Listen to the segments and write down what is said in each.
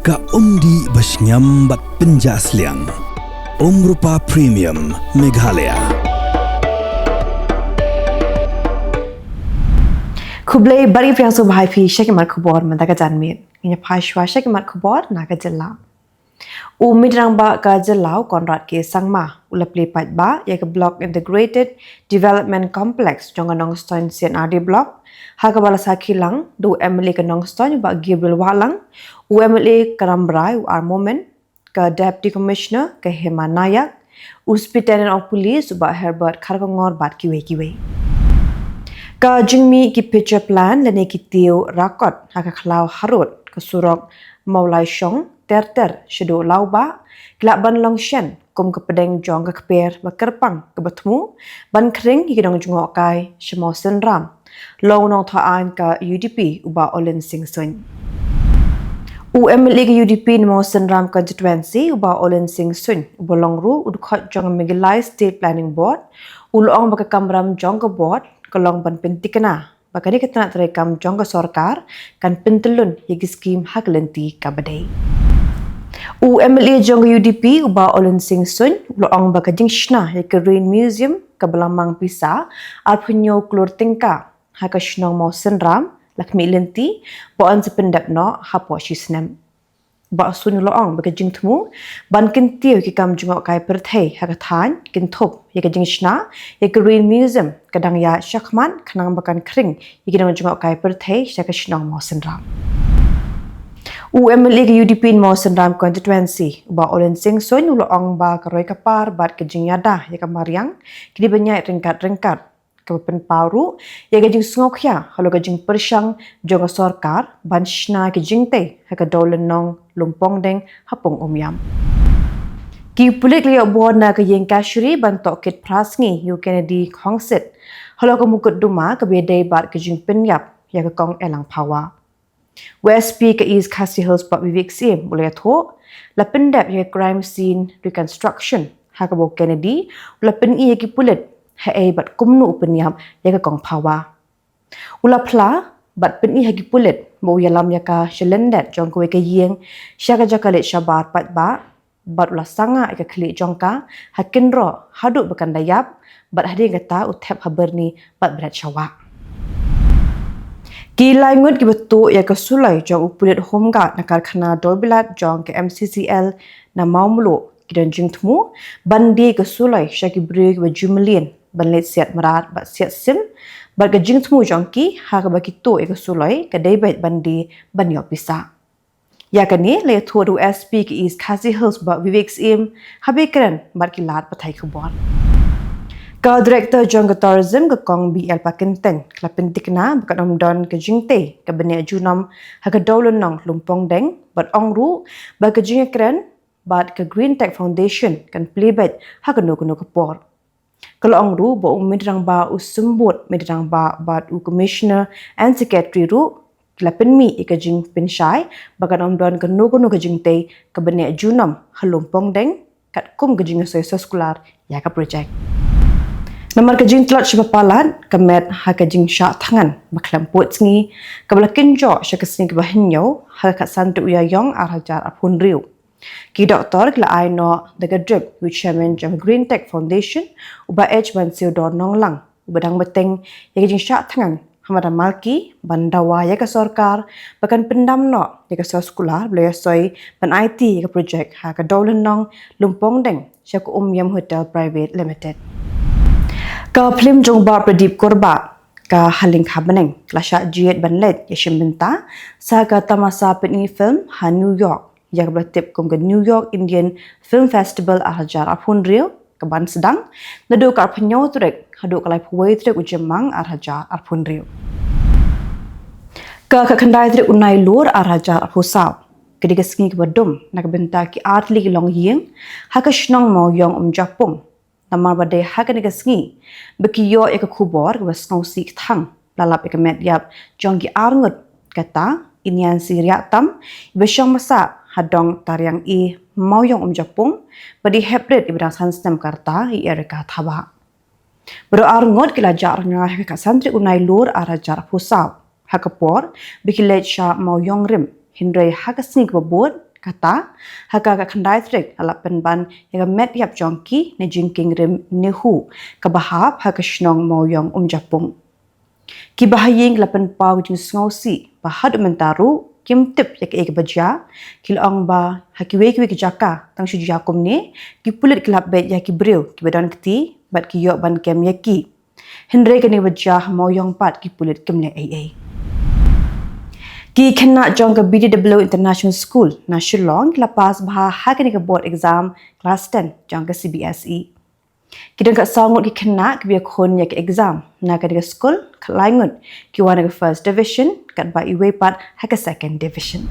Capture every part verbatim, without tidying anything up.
Ka umdih ba shngiam bad pynjah sliang. Umrupa Premium Meghalaya. Khublei bad ïa phi sngewbha ïa phi sha ki mat khubor mynta ka janmiet. Ngin ïa phai shuwa sha ki mat khubor na ka jylla. U Myntri Rangbah ka jylla u Conrad K Sangma u la plie paidbah ïa ka Block Integrated Development Complex jong ka Nongstoiñ C and R D Block, ha kaba la sakhi lang da u M L A ka Nongstoiñ u Bah Gabriel Wahlang, u M L A ka Rambrai u R Momin, ka Deputy Commissioner ka Hema Nayak, u Superintendent of Police u Bah Herbert Kharkongor bad kiwei kiwei. Ka jingmih ki pitcher plant lane ki tiew rakot ha ka khlaw harud ka surok Mawlai Shong, Ter Ter shaduh Lawbah, ki lah ban long shen kum ka pdeng jong ka kper ba kyrpang kaba thmu ban khring ïa ki nongjngohkai sha Mawsynram, long u nongthoh aiñ ka U D P u Bah Olin Singh Suin. U M L A ka U D P na Mawsynram constituency u Bah Olin Singh Suin, uba long ruh u dkhot jong ka Meghalaya State Planning Board, u la ong ba ka kamram jong ka board ka long ban pynthikna ba kane ka tnat treikam jong ka sorkar kan pyntyllun ïa ki skim ha ka lynti kaba dei. U M L A jong ka U D P u Bah Olin Singh Suin u la ong ba ka jingshna ïa ka Rain Museum kaba la mang pisa arphew hynñiew klur tyngka ha ka shnong Mawsynram la khmih lynti ba yn sa pyndep noh hapoh shi snem. Bah Suin u la ong ba ka jingthmu ban kyntiew ïa ki kam jngohkai pyrthei ha ka thaiñ kynthup ïa ka jingshna ïa ka Rain Museum ka dang ïaid shakhmat khnang ba kan khring ïa ki nongjngohkai pyrthei sha ka shnong Mawsynram. U M L A ka U D P na Mawsynram constituency u Bah Olin Singh Suin u la ong ba ka roi ka par bad ka jingïada ïa ka mariang ki dei ban ïaid ryngkat ryngkat, kaba pynpaw ruh ïa ka jingsngewkhia halor ka jingpyrshang jong ka sorkar ban shna ki jingtei ha ka dewlynnong Lumpongdeng ha Pung Umiam. Ki pulit la ïoh bor na ka ïing kashari ban tohkit phra sngi ïa u Kennedy Khongsit halor ka mukotduma kaba ïadei bad ka jingpynïap ïa ka Kong Elang Phawa. U S P ka East Khasi Hills Bah Vivek Syiem u la ïathuh, la pyndep ïa ka crime scene reconstruction ha kaba u Kennedy u la pyni ïa ki pulit haei bad kumno u pynïap ïa ka Kong Phawa. U la phla bad pyni ha ki pulit ba u ïalam ïa ka sha lyndet jong kawei ka ïing sha ka jaka leit shabar paidbah, bad u la sangeh ïa ka khlieh jong ka ha kynroh haduh ba kan da ïap, bad hadien kata u thep ha byrni bad bret sha wah. Ki lai ngut kiba tuh ïa ka suloi jong u pulit home guard na karkhana dawai bilat jong ka M C C L na Mawmluh ki don jingthmu ban die ïa ka suloi sha ki briew kiba ju mlien ban leit siat mrad bad siat sim, bad ka jingthmu jong ki ha kaba ki tuh ïa ka suloi ka dei beit ban die ban ïoh pisa. Ïa kane la ïathuh da u S P ka East Khasi Hills Bah Vivek Syiem haba ïakren bad ki lad pathai khubor. Ka Director jong ka Tourism ka Kong B L Pakyntein ka la pynthikna ba kan ym don ka jingtei kaba neh junom ha ka dewlynnong Lumpongdeng, bad ong ruh ba ka jingïakren bad ka Green Tech Foundation kan plie beit ha kano kano ka por. Ka la ong ruh ba u Myntri Rangbah, u Symbud Myntri Rangbah bad u Commissioner and Secretary ruh ki la pynmih ïa ka jingpynshai ba kan ym don kano kano ka jingtei kaba neh junom ha Lumpongdeng katkum ka jingïasoi soskular ïa ka projek. Namar ka jingtlot shaba palat ka met ha ka jingshah thngan ba khlem pud sngi, kaba la kynjoh sha ka sngi kaba hynñiew ha ka khatsan tarik u Ïaïong ar hajar arphew hynriew. Ki doktor ki la ai noh da ka drip ïa u Chairman jong ka Green Tech Foundation, u Bah H Bansiewdor Nonglang, uba dang bteng ïa ka jingshah thngan ha madan malki ban dawa ïa ka sorkar ba kan pyndam noh ïa ka soskular ba la ïasoi ban aiti ïa ka projek ha ka dewlynnong Lumpongdeng sha ka Umiam Hotel Private Limited. Ka phlim jong u Bah Pradip Kurbah, Ka Haling Kha Bneng, ka la shah jied ban leit ïashim bynta sha ka tamasa pyni film ha New York, ïa kaba la tip kum ka New York Indian Film Festival ar hajar arphew hynriew, kaban sdang naduh ka arphew hynñiew tarik haduh ka laiphew wei tarik u Jymmang ar hajar arphew hynriew. Ka khatkhyndai tarik u Nailur ar hajar arphew saw ka dei ka sngi kaba dum na ka bynta ki artylli ki longïing ha ka shnong Mawïong Umjapung. Namar ba dei ha kane ka sngi ba ki ïoh ïa ka khubor kaba sngewsih kthang, la lap ïa ka met ïap jong ki arngut, kata i Niansi Riahtam iba shong ba sah ha dong Tariang A, Mawïong Umjapung, bad i heprit iba dang san snem ka rta i Erica Thabah. Baroh arngut ki la jah rnga ha ka khatsan tarik u Nailur ar hajar arphew saw ha ka por ba ki leit sha Mawïong rim, hynrei ha ka sngi kaba bud Kata, ha ka khyndai tarik la lah pynban ïa ka met ïap jong ki na jingkieng rim NEHU kaba hap ha ka shnong Mawïong Umjapung. Ki bahaïing ki la pynpaw ka jingsngewsih ba haduh mynta ruh kim tip ïa kaei kaba jia, ki la ong ba ha kiwei kiwei ki jaka tang shu jia kumne, ki pulit ki la beit ïa ki briew kiba don kti bad ki ïoh ban kem ïa ki. Hynrei kane kaba jia ha Mawïong pat ki pulit kim leh ei ei. Ki khynnah jong ka B D W International School na Shillong ki la pass bha ha kane ka board exam class ten jong ka C B S E. Ki don ka saw ngut ki khynnah kiba ïakhun ïa ka exam na kane ka skul, khatlai ngut ki wan na ka first division, katba iwei pat ha ka second division.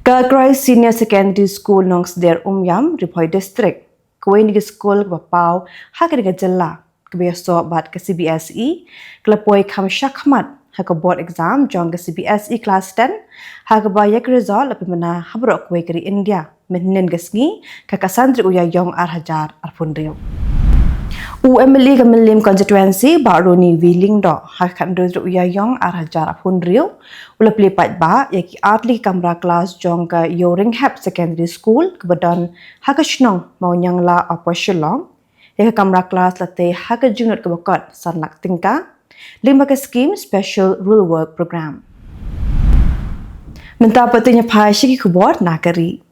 Ka Christ Senior Secondary School Nongsder Umiam, Ri Bhoi District, kawei na ki skul kaba paw ha kane ka jylla kaba ïasoh bad ka C B S E, ka la poi kham shakhmat ha ka board exam jong ka C B S E class ten, ha kaba ïa ka result la pynbna ha baroh kawei ka ri India mynhynnin ka sngi, ka khatsan tarik u Ïaïong ar hajar arphew hynriew. U M L A ka Mylliem Constituency, Bah Ronnie V Lyngdoh, ha ka khathynriew tarik u Ïaïong ar hajar arphew hynriew, u la plie paidbah ïa ki artylli ki kamra klas jong ka Ïewringhep Secondary School kaba don ha ka shnong Mawniangla, Upper Shillong. Ïa ka kamra klas la tei ha ka jinglut kaba kot san lak tyngka lyngba ka skim Special Rural Work Programme. Mynta pat to ngin ïa phai sha ki khubor na ka ri.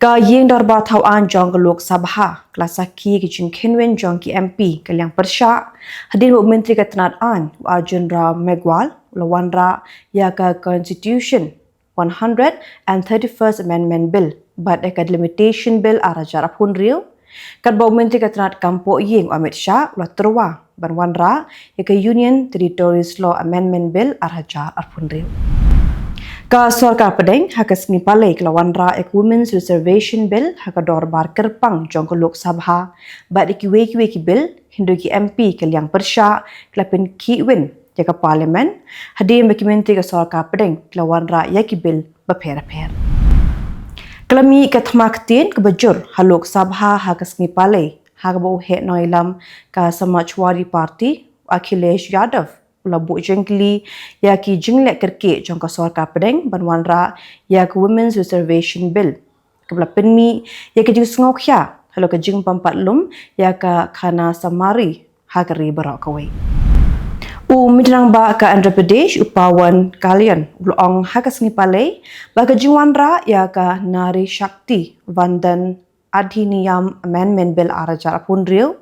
Ka Ïing Dorbar Thaw Aiñ jong ka Lok Sabha ka la sakhi ïa ka jingkheiñ win jong ki M P ka liang pyrshah, hadien ba u Myntri ka tnad aiñ u Arjun Ram Meghwal u la wanrah ïa ka Constitution one hundred and thirty-first Amendment Bill bad ïa ka Delimitation Bill ar hajar arphew hynriew, katba u Myntri ka tnad kam poh ïing u Amit Shah u la tyrwa ban wanrah ïa ka Union Territories Law Amendment Bill ar hajar arphew hynriew. Ka Sorkar Pdeng ha ka sngi Palei ka la wanrah ïa ka Women's Reservation Bill ha ka dorbar kyrpang jong ka Lok Sabha bad ïa kiwei kiwei ki bill, hynrei ki M P ka liang pyrshah ki la pynkhih win ïa ka Parliament, hadien ba ki Myntri ka Sorkar Pdeng ki la wanrah ïa ki bill bapher bapher. Ka la mih ka thma ktien kaba jur ha Lok Sabha ha ka sngi Palei, ha kaba u heh nongïalam ka Samajwadi Party, u Akhilesh Yadav, u la buh jingkylli ïa ki jingleh kyrkieh jong ka Sorkar Pdeng ban wanrah ïa ka Women's Reservation Bill, kaba la pynmih ïa ka jingsngewkhia halor ka jingbym pat lum ïa ka Khanasmari ha ka ri baroh kawei. U Myntri Rangbah ka Andhra Pradesh, u Pawan Kalyan, u la ong ha ka sngi Palei ba ka jingwanrah ïa ka Nari Shakti Vandan Adhiniyam Amendment Bill ar hajar arphew hynriew,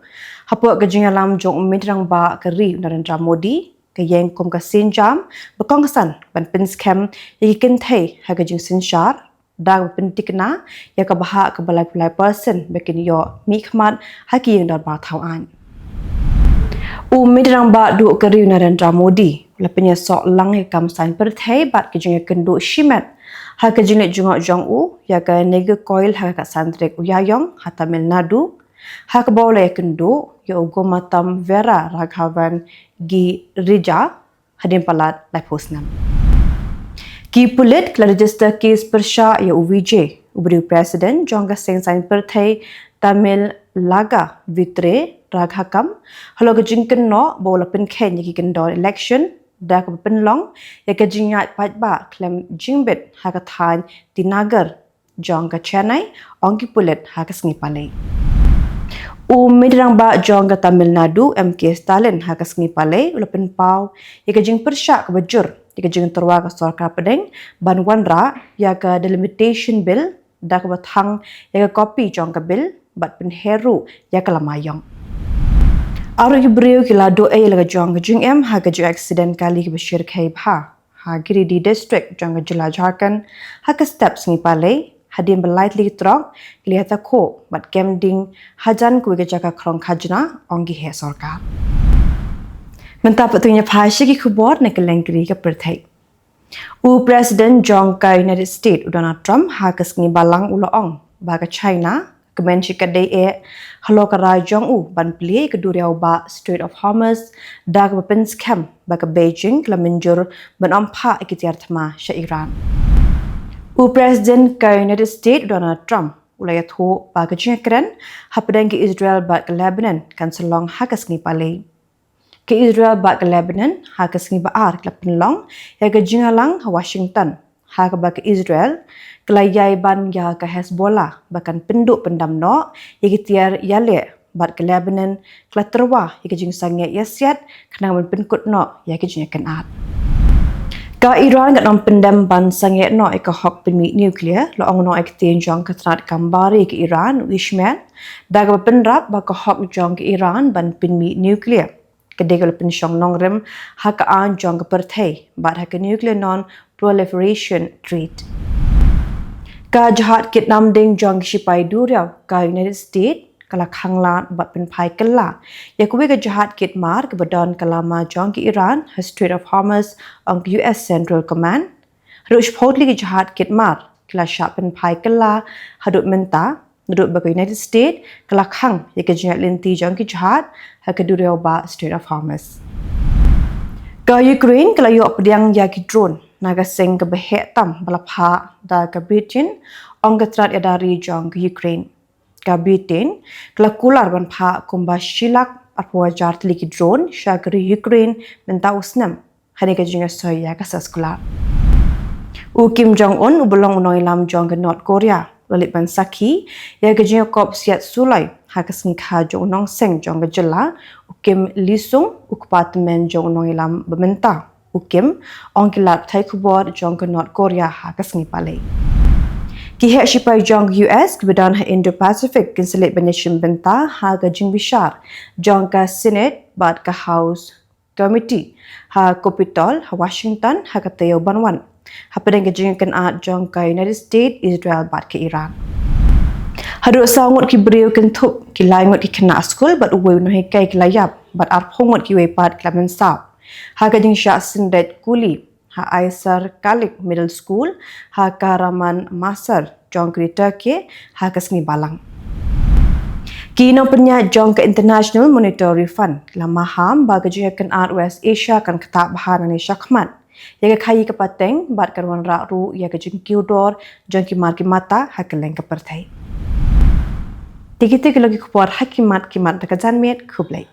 hapoh ka jingïalam jong u Myntri Rangbah ka ri u Narendra Modi, ka ïeng kum ka sienjam ba kongsan ban pynskhem ïa ki kynthei ha ka jingsynshar, da kaba pynthikna ïa ka bhah kaba laiphew lai percent ba kin ïoh mihkhmat ha ki Ïing Dorbar Thaw Aiñ. U Myntri Rangbah duh ka ri u Narendra Modi u la pynïasoh lang ïa ka kam saiñ pyrthei bad ka jingïakynduh shimet ha ka jingleit jngoh jong u ïa ka Nagercoil ha ka khatsan tarik u Ïaïong ha Tamil Nadu, ha kaba u la ïakynduh ïa u Gomatam Veera Raghavan Girija hadien palat laiphew snem. Ki pulit ki la register case pyrshah ïa u Vijay, u briew president jong ka seng saiñ pyrthei Tamilakka Vettai Kazhagam, halor ka jingkynnoh ba u la pynkheiñ ïa ki kyndon election da kaba pynlong ïa ka jingïaid paidbah khlem jingbit ha ka thaiñ Tia Nagar jong ka Chennai, ong ki pulit ha ka sngi Palei. U Myntri Rangbah jong ka Tamil Nadu, M K Stalin, ha ka sngi Palei u la pynpaw ïa ka jingpyrshah kaba jur ïa ka jingtyrwa ka Sorkar Pdeng ban wanrah ïa ka Delimitation Bill, da kaba thang ïa ka kopi jong ka bill bad pynher ruh ïa ka lama ïong. Arngut ki briew ki la duh ei la ka jong ka jingim ha ka jingaccident kali kaba shyrkhei bha ha Giridih District jong ka jylla Jharkhand ha ka step sngi Palei, hadien ba lai tylli ki trok ki la ïatakhuh bad kem ding hajan kawei ka jaka khrong khajna, ong ki heh sorkar. Mynta pat to ngin ïa phai sha ki khubor na kylleng ki ri ka pyrthei. U President jong ka United States u Donald Trump ha ka sngi Balang u la ong ba ka China ka mynshwa ka dei eh halor ka rai jong u ban plie ka duriaw bah Strait of Hormuz, da kaba pynskhem ba ka Beijing ka la mynjur ban ym phah ïa ki tiar thma sha Iran. U President ka United States u Donald Trump u la ïathuh ba ka jingïakren hapdeng ka Israel bad ka Lebanon kan sa long ha ka sngi Palei. Ka Israel bad ka Lebanon ha ka sngi Ba-ar ki la pynlong ïa ka jingïalang ha Washington ha kaba ka Israel ka la ïai ban ïa ka Hezbollah ba kan pynduh pyndam noh ïa ki tiar ïaleh, bad ka Lebanon ka la tyrwa ïa ka jingsangeh ïasiat khnang ban pynkut noh ïa ka jingïakynad. Ka Iran ka nym pyndem ban sangeh noh ïa ka hok pynmih nuclear, la ong noh ïa ka ktien jong ka tnad kam bar ïa ka Iran, u Ismail, da kaba pynrap ba ka hok jong ka Iran ban pynmih nuclear ka dei kaba la pynshong nongrim ha ka aiñ jong ka pyrthei bad ha ka Nuclear Non-Proliferation Treaty. Ka jahaj kit namding jong ki shipai duriaw ka United States ka la khang lad bad pynphai kylla ïa kawei ka jahaj kit mar kaba don ka lama jong ka Iran ha Strait of Hormuz, ong ka U S Central Command. Haduh shiphew tylli ki jahaj kit mar ki la shah pynphai kylla haduh mynta, naduh ba ka United States ka la khang ïa ka jingïaid lynti jong ki jahaj ha ka duriaw bah Strait of Hormuz. Ka Ukraine ka la ïoh pdiang ïa ki drone na ka seng kaba heh tam ba la phah da ka Britain, ong ka tnad ïada ri jong ka Ukraine. Ka Britain ka la kular ban phah kumba shi lak arphew hajar tylli ki drone sha ka ri Ukraine mynta u snem, ha kane ka jingïasoi ïa ka soskular. U Kim Jong Un uba long u nongïalam jong ka North Korea u la leit ban sakhi ïa ka jingïakop siat suloi ha ka sngi kha jong u nongseng jong ka jylla, u Kim Lee Sung, u kpa tymmen jong u nongïalam ba mynta. U Kim, ong ki lad pathai khubor jong ka North Korea ha ka sngi Palei. Ki heh shipai jong ka U S kiba don ha Indo-Pacific kin sa leit ban ïashim bynta ha ka jingbishar jong ka Senate bad ka House Committee ha Capitol ha Washington ha ka taïew ban wan, hapdeng ka jingïakynad jong ka United States, Israel bad ka Iran. Haduh saw ngut ki briew kynthup ki lai ngut ki khynnah skul bad uwei u nonghikai ki la ïap bad arphew ngut kiwei pat ki la mynsaw ha ka jingshah syndet kuli ha Aysar Khaliq Middle School ha Kahramanmaraş jong ka ri Turkey ha ka sngi Balang. Ki nongpynïaid jong ka International Monetary Fund ki la maham ba ka jingïakynad West Asia kan ktah bha nangne shakhmat ïa ka khaïi ka pateng bad kan wanrah ruh ïa ka jingkiew dor jong ki mar ki mata ha kylleng ka pyrthei. Te kita ki long ki khubor ha ki mat ki mat da ka janmiet. Khublei.